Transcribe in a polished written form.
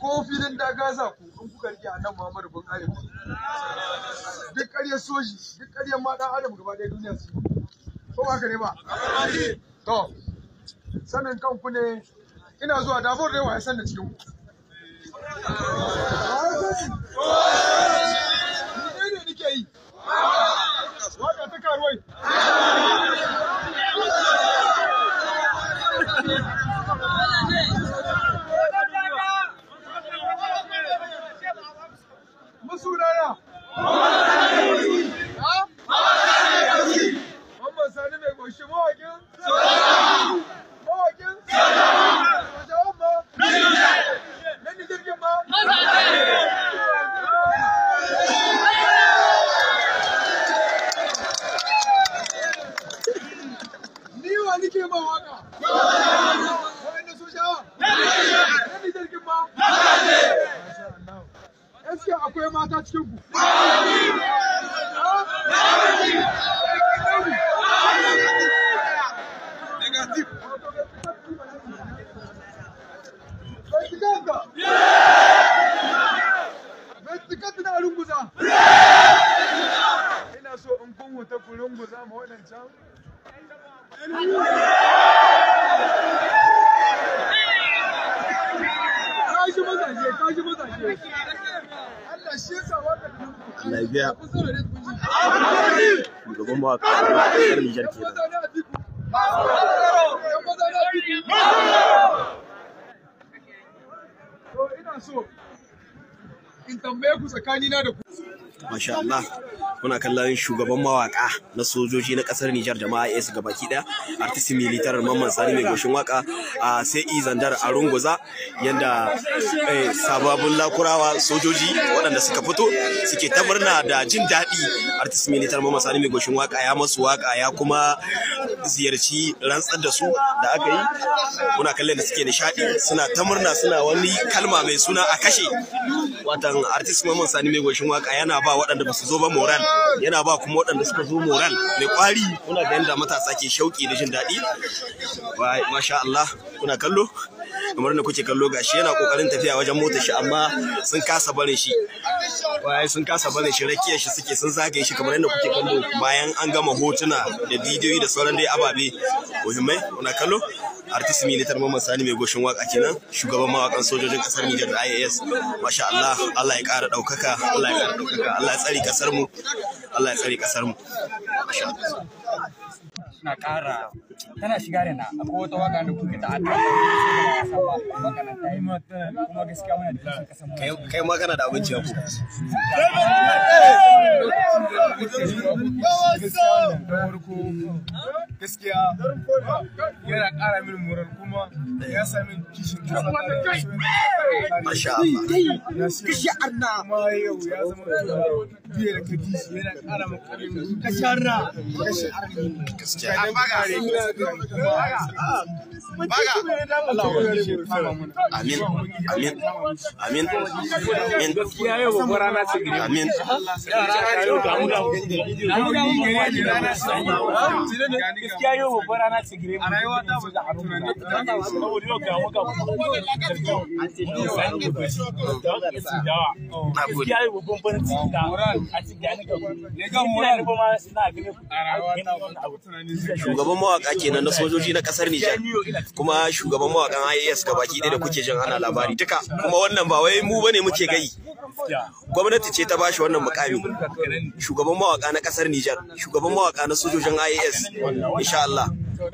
Ko filin daga za ku in kuka rike Annabi Muhammadu kun kare ku. Duk ƙaryar soji, duk ƙaryar ma ɗan adam gaba ɗaya duniya su. Ko ba haka ne ba? To, sanin kanku ne ina zuwa dabor da wa ya san da cikin ku. Ni ne nake yi. Waka ta karuwai. Masunana. Mamman Sani mai goshi mawaƙin? Mawaƙin? Sojawan ma? Na jirgin ma? Ni wa nike ma waka? Wa'anda sojawa? Na jirgin ma? Masha Allah. Gaskiya akwai mata cikin ku. Ina so in kun wuta ku runguza ma waɗancan. Kashi mazaje, kashi mazaje. Allah shi yasa waka da nan. Allah ya biya. Shugaban mawaƙa ƙasar Nijar kenan. To ina so in tambaye ku tsakanina da ku. Masha Allah. Kuna kallon shugaban mawaka na sojoji na kasar Nijar da ma IS gabaki daya, artist militar Mamman Sani mai goshin waka a sai Zandar a Runguza, yanda sababin lakurawa sojoji waɗanda suka fito suke ta murna da jin daɗi. Artist militar Mamman Sani mai goshin waka ya masu waka ya kuma ziyarci rantsar da su da aka yi. Kuna kallon da suke nishaɗi, suna ta murna, suna wani kalma mai suna a kashe. Watan artist Mamman Sani mai goshin waka yana ba waɗanda ba su zo ba moral, yana ba kuma waɗanda suka zo moral mai kwari. Kuna ga yadda matasa ke shauki da jin daɗi. Masha Allah, kuna kallo kamar da kuke kallo, gashi yana kokarin tafiya wajen motar shi amma sun kasa barin shi. Wai sun kasa barin shi, rakiyar shi suke, sun zagaye shi kamar yadda kuke kallo. Bayan an gama hotuna da bidiyoyi da sauran dai ababe muhimmai, kuna kallo artist militar Mamman Sani mai goshin waka kenan, shugaban mawakan sojojin kasar Nijar da IAS. Masha Allah, Allah ya ƙara ɗaukaka, Allah ya ƙara ɗaukaka, Allah ya tsare kasar mu, Allah ya tsare kasar mu. Masha Allah. Suna ƙara tana shiga da na akwai wata waka da kuke ta addu'a waka nan ta yi, kuma gaskiya muna da kishin kasan mu. Kai ma kana da abinci ko? Gaskiya yana ƙara min moral kuma ya sa min kishin kasa. Masha Allah. Kishi arna. Kuma yau ya zama biye da kaji yana ƙara min ƙarfin. Kashi arna. Kashi arna. Gaskiya. Amin. Amin. Amin. Amin. Gaskiya yau babbar rana ce gare mu. Amin. Gaskiya yau babbar rana ce gare mu. A rayuwa ta ba za a saboda yau ga muka gaskiya yau babban farin ciki da a ci gani ga ina nufa ma ina ganin Shugaban mawaka kenan na sojoji na kasar Nijar, kuma shugaban mawakan IAS gabaki ɗaya da kuke jin ana labari duka. Kuma wannan ba wai mu bane muke gai, gwamnati ce ta bashi wannan mukami, shugaban mawaka na kasar Nijar, shugaban mawaka na sojojin IAS, insha Allah. Ai,